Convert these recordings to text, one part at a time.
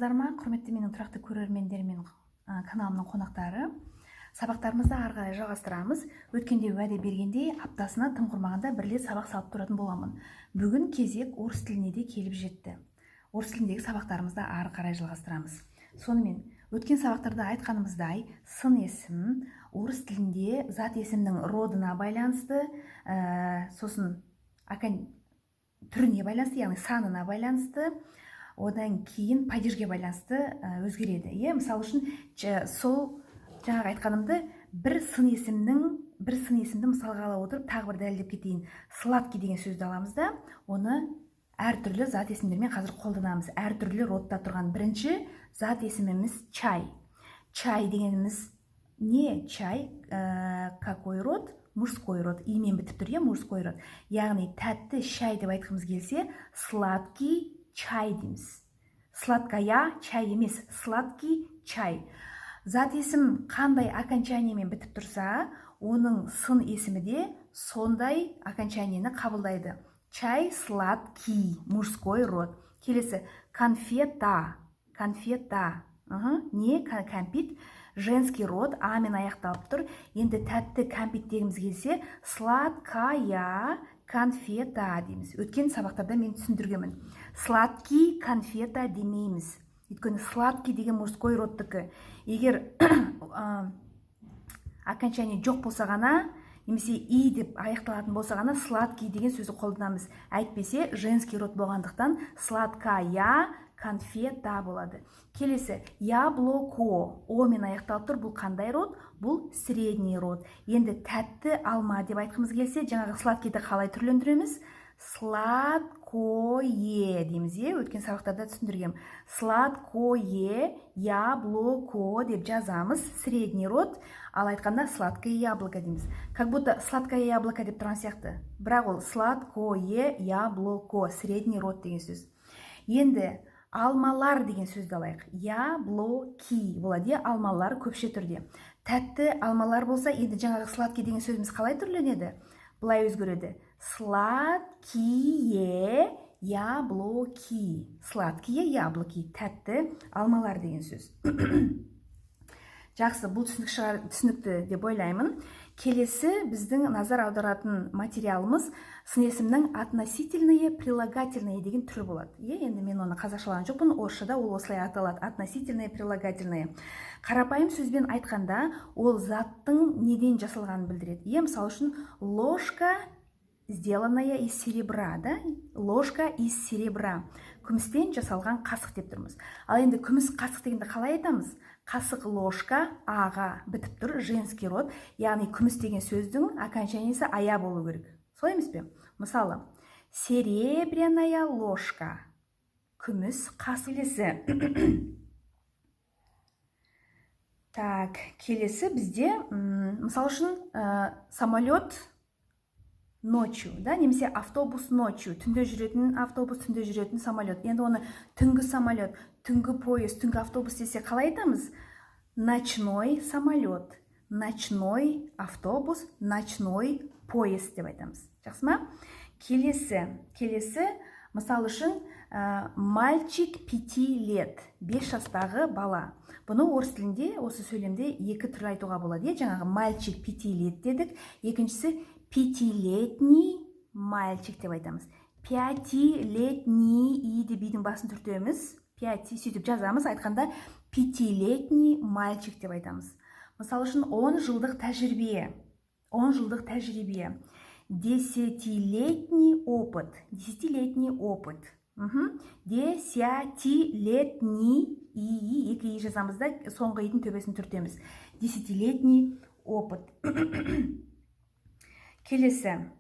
Саламатсыздар ма, құрметті менің тұрақты көрермендерім мен каналымның қонақтары! Сабақтарымызды ары қарай жалғастырамыз. Өткенде уәде бергендей, аптасына тым құрмағанда бір рет сабақ салып тұратын боламын. Бүгін кезек орыс тіліне де келіп жетті. Орыс тіліндегі сабақтарымызды ары қарай жалғастырамыз. Сонымен, өткен сабақтарда айтқанымыздай, сын есім орыс тілінде зат есімнің родына байланысты, сосын түріне байланысты, яғни санына байланысты, одан кейін падежге байланысты өзгереді, иә. Мысалы үшін, сол жаңағы айтқанымды бір сын есімді мысалға ала отырып, тағы бір дәлелдеп кетейін. «Сладкий» деген сөзді аламыз да, оны әртүрлі зат есімдермен қазір қолданамыз, әртүрлі родта тұрған. Бірінші зат есіміміз — чай. Чай дегеніміз не? Чай какой род? Мужской род, и-мен бітіп тұр, иә, мужской род. Яғни тәтті шай деп айтқымыз келсе, «сладкий чай» дейміз. «Сладкая чай» емес, «сладкий чай». Зат есім қандай окончаниемен бітіп тұрса, оның сын есімі де сондай окончаниені қабылдайды. Чай сладкий, мужской род. Келесі — конфета. Конфета не? Кәмпит, женский род, а-мен аяқталып тұр. Енді тәтті кәмпит дегіміз келсе, «сладкая конфета» дейміз. Өткен сабақтарда мен түсіндіргенмін, «сладкий конфета» демейміз, өйткені «сладкий» деген мужской родтікі. Егер окончание жоқ болса ғана немесе «и» деп аяқталатын болса ғана «сладкий» деген сөзді қолданамыз. Әйтпесе женский род болғандықтан, «сладкая конфета» болады. Келесі — яблоко, о-мен аяқталып тұр. Бұл қандай род? Бұл средний род. Енді тәтті алма деп айтқымыз келсе, жаңағы «сладкийді» қалай түрлендіреміз? «Сладкое» дейміз, иә. Өткен сабақтарда түсіндіргем. «Сладкое яблоко» деп жазамыз, средний род. Ал айтқанда «сладкое яблоко» дейміз. Как будто «сладкое яблоко» деп тұрған сияқты, бірақ ол «сладкое яблоко», средний род деген сөз. Енді алмалар деген сөзді алайық. «Яблоки» болады, иә, алмалар көпше түрде. Тәтті алмалар болса, енді жаңағы «сладкий» деген сөзіміз қалай түрленеді? Былай өзгереді: «сладкие яблоки». «Сладкие яблоки», тәтті алмалар деген сөз. Жақсы, бұл түсінік шығар, түсінікті деп ойлаймын. Келесі біздің назар аударатын материалымыз сын есімнің относительные прилагательные деген түрі болады, иә. Енді мен оны қазақшалаған жоқпын, орысшада ол осылай аталады: относительные прилагательные. Қарапайым сөзбен айтқанда, ол заттың неден жасалғанын білдіреді, иә. Мысалы үшін, ложка, сделанная из серебра, да, ложка из серебра, күмістен жасалған қасық деп тұрмыз. Ал енді күміс қасық дегенді қалай айтамыз? Қасық — ложка, а-ға бітіп тұр, женский род, яғни күміс деген сөздің окончаниесі ая болу керек, солай емес пе? Мысалы, серебряная ложка, күміс қасық. Келесі, так, келесі бізде, мысалы үшін, самолет ночью, да, немесе автобус ночью, түнде жүретін автобус, түнде жүретін самолет. Енді оны түнгі самолет, түнгі пойыз, түнгі автобус десе, қалай айтамыз? Ночной самолет, ночной автобус, ночной поезд деп айтамыз. Жақсы ма? Келесі, мысалы үшін, мальчик 5 лет, 5 жастағы бала. Бұны орыс тілінде осы сөйлемде екі түрлі айтуға болады, иә. Жаңағы «мальчик 5 лет» дедік, екіншісі «пятилетний мальчик» деп айтамыз. «Пятилетний» и деп и-дің басын түртеміз, «пяти» сөйтіп жазамыз. Айтқанда «пятилетний мальчик» деп айтамыз. Мысалы үшін, 10 жылдық тәжірибе, 10 жылдық тәжірибе — десятилетний опыт, десятилетний опыт. Десятилетний, и, екі и жазамыз да, соңғы и-дің төбесін түртеміз. Десятилетний опыт. Келесі,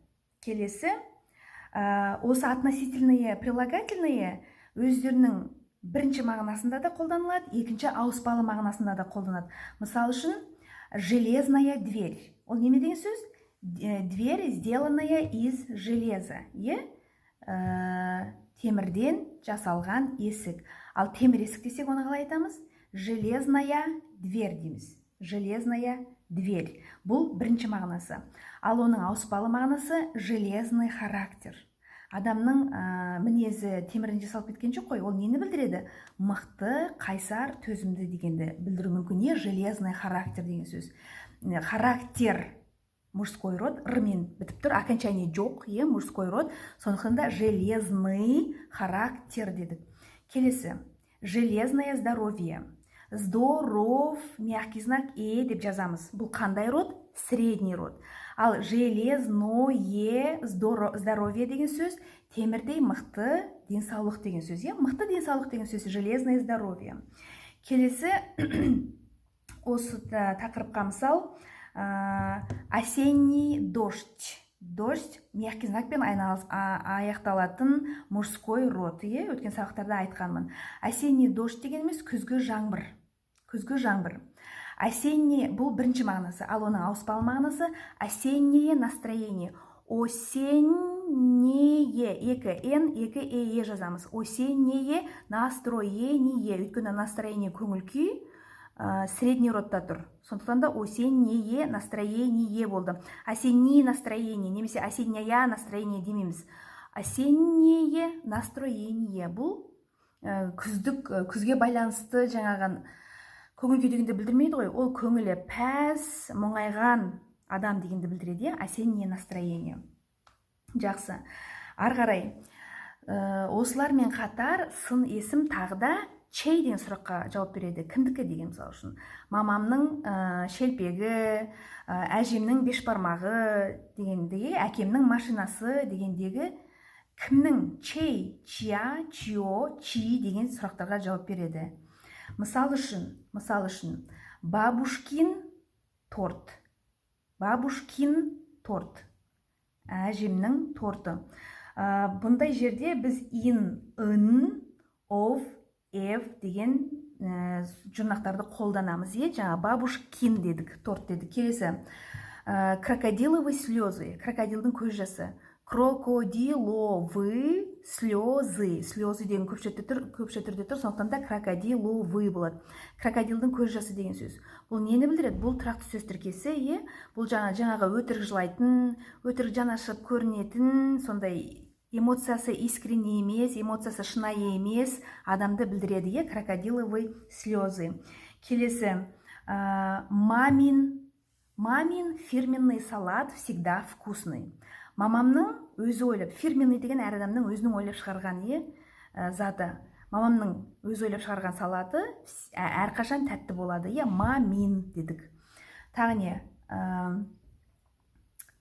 осы относительные прилагательные өздерінің бірінші мағынасында да қолданылады, екінші ауыспалы мағынасында да қолданады. Мысалы үшін, железная дверь. Ол неме деген сөз? Дверь, сделанная из железа, иә, темірден жасалған есік. Ал темір есік десек, оны қалай айтамыз? «Железная дверь» дейміз. Железная дверь — бұл бірінші мағынасы. Ал оның ауыспалы мағынасы — железный характер. Адамның мінезі темірден жасалып кеткен жоқ қой. Ол нені білдіреді? Мықты, қайсар, төзімді дегенді білдіруі мүмкін, не? Железный характер деген сөз. Характер мужской род, р-мен бітіп тұр, окончание жоқ, иә, мужской род, сондықтан да железный характер дедік. Келесі: железное здоровье. Здоров, мягкий знак е деп жазамыз. Бұл қандай род? Средний род. Ал железное здоровье деген сөз темірдей мықты денсаулық деген сөз, иә, мықты денсаулық деген сөз, железное здоровье. Келесі осы тақырыпқа мысал: осенний дождь. Дождь мягкий знакпен аяқталатын мужской род, иә, өткен сабақтарда айтқанмын. Осенний дождь дегеніміз күзгі жаңбыр, күзгі жаңбыр. Осенний, бұл бірінші мағынасы, ал оның ауыспалы мағынасы осеннее настроение. Осеннее, екі н, екі е, е жазамыз. Осеннее настроение, өйткені настроение, көңіл күй, средний родта тұр, сондықтан да осеннее настроение болды. Осенний настроение немесе осенняя настроение демейміз. Осеннее настроение, бұл күздік, күзге байланысты жаңағы көңіл күй дегенді білдірмейді ғой, ол көңілі пәс, мұңайған адам дегенді білдіреді, иә, осеннее настроение. Жақсы, ары қарай осылармен қатар сын есім тағы да чей деген сұраққа жауап береді. Кімдікі деген. Мысалы үшін, мамамның шелпегі, әжемнің бешбармағы дегендегі, әкемнің машинасы дегендегі кімнің, чей, чья, чье, чьи деген сұрақтарға жауап береді. Мысал үшін, бабушкин торт. Бабушкин торт, әжемнің торты. Бұндай жерде біз ин, ын, ов, ев деген жұрнақтарды қолданамыз, иә. Жаңа бабушкин дедік, торт дедік. Келесі: крокодиловые слезы, крокодилдің көз жасы. Крокодиловы слезы. Слезы деген көпше тұр, көпше түрде тұр, сондықтан да крокодиловы болады. Крокодилдің көз жасы деген сөз. Бұл нені білдіреді? Бұл тұрақты сөз тіркесі, иә. Бұл жаңағы өтірік жылайтын, өтірік жаны ашып көрінетін, сондай эмоциясы искренний емес, эмоциясы шынайы емес адамды білдіреді, иә, крокодиловый слезы. Келесі: мамин фирменный салат всегда вкусный. Мамамның өзі ойлап, фирменный деген әр адамның өзінің ойлап шығарған, иә, заты. Мамамның өзі ойлап шығарған салаты әрқашан тәтті болады, иә. Мамин дедік. Тағы не?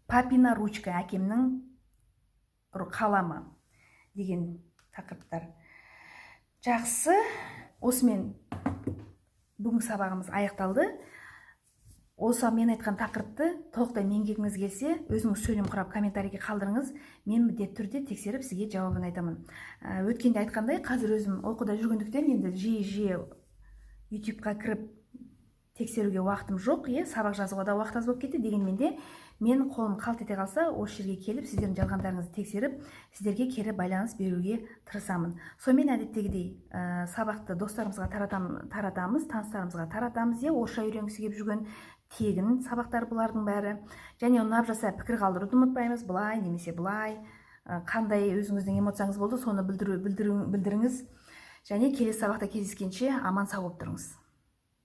Папина ручка, әкемнің қаламы деген тақырыптар. Жақсы, осымен бүгінгі сабағымыз аяқталды. Осы мен айтқан тақырыпты толықтай меңгергіңіз келсе, өзіңіз сөйлем құрап, комментарийге қалдырыңыз. Мен міндетті түрде тексеріп, сізге жауабын айтамын. Өткенде айтқандай, қазір өзім оқуда жүргендіктен, енді жиі жиі Ютубқа кіріп тексеруге уақытым жоқ, иә, сабақ жазуға да уақыт аз болып кетті. Дегенмен де мен қолым қалт ете қалса, осы жерге келіп, сіздердің жазғандарыңызды тексеріп, сіздерге кері байланыс беруге тырысамын. Сонымен, әдеттегідей, сабақты достарымызға таратамыз, таныстарымызға таратамыз, иә. Орысша үйренгісі келіп жүрген, тегін сабақтар бұлардың бәрі. Және ұнап жатса, пікір қалдыруды ұмытпаймыз, былай немесе былай, қандай өзіңіздің эмоцияңыз болды, соны білдіріңіз. Және келесі сабақта кездескенше аман сау болып тұрыңыз.